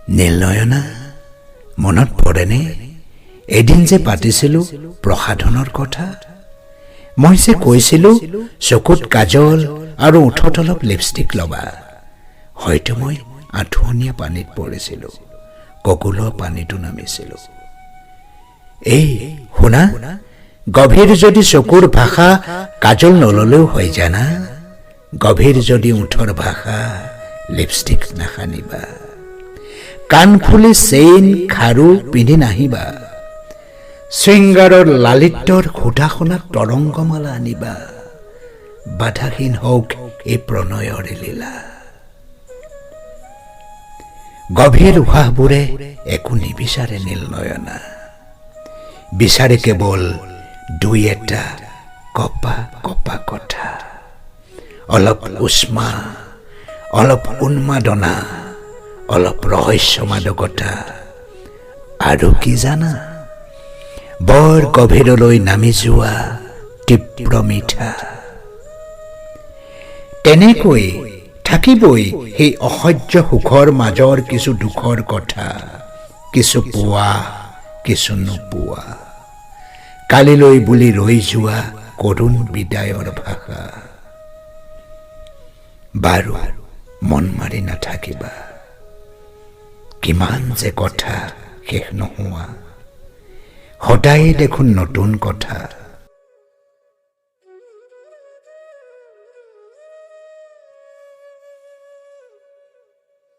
নীলনয়না, মনত পৰেনে এদিন যে পাতিছিলো প্ৰসাধনৰ কথা? মই যে কৈছিলো চকুত কাজল আৰু ওঠত অলপ লিপষ্টিক ল'বা। হয়তো মই আঁঠুৱনীয়া পানীত পৰিছিলো, ককুলৰ পানীতো নামিছিলো। এই শুনা, গভীৰ যদি চকুৰ ভাষা, কাজল নললেও হয় জানা। গভীৰ যদি ওঠৰ ভাষা, লিপষ্টিক নাসানিবা। কাণফুলি, চেইন, খাৰু পিন্ধি নাহিবা। শৃংগাৰৰ লালিত্যৰ সুধা শুনা তৰংগমালা আনিবা। বাধাহীন হওক এই প্ৰণয়ৰ লীলা। গভীৰ উশাহবোৰে একো নিবিচাৰে নীলনয়না, বিচাৰে কেৱল দুই এটা কপা কপা কথা, অলপ উষ্মা, অলপ উন্মাদনা, অলপ ৰহস্যমাদকতা। আৰু কি জানা, বৰ গভীৰলৈ নামি যোৱা তীব্ৰ মিঠা। তেনেকৈ থাকিবই সেই অসহ্য সুখৰ মাজৰ কিছু দুখৰ কথা, কিছু পোৱা, কিছু নোপোৱা, কালিলৈ বুলি ৰৈ যোৱা কৰুণ বিদায়ৰ ভাষা। বাৰু, মন মাৰি নাথাকিবা। কিমান যে কথা শেষ নোহোৱা, সদায়ে দেখোন নতুন কথা।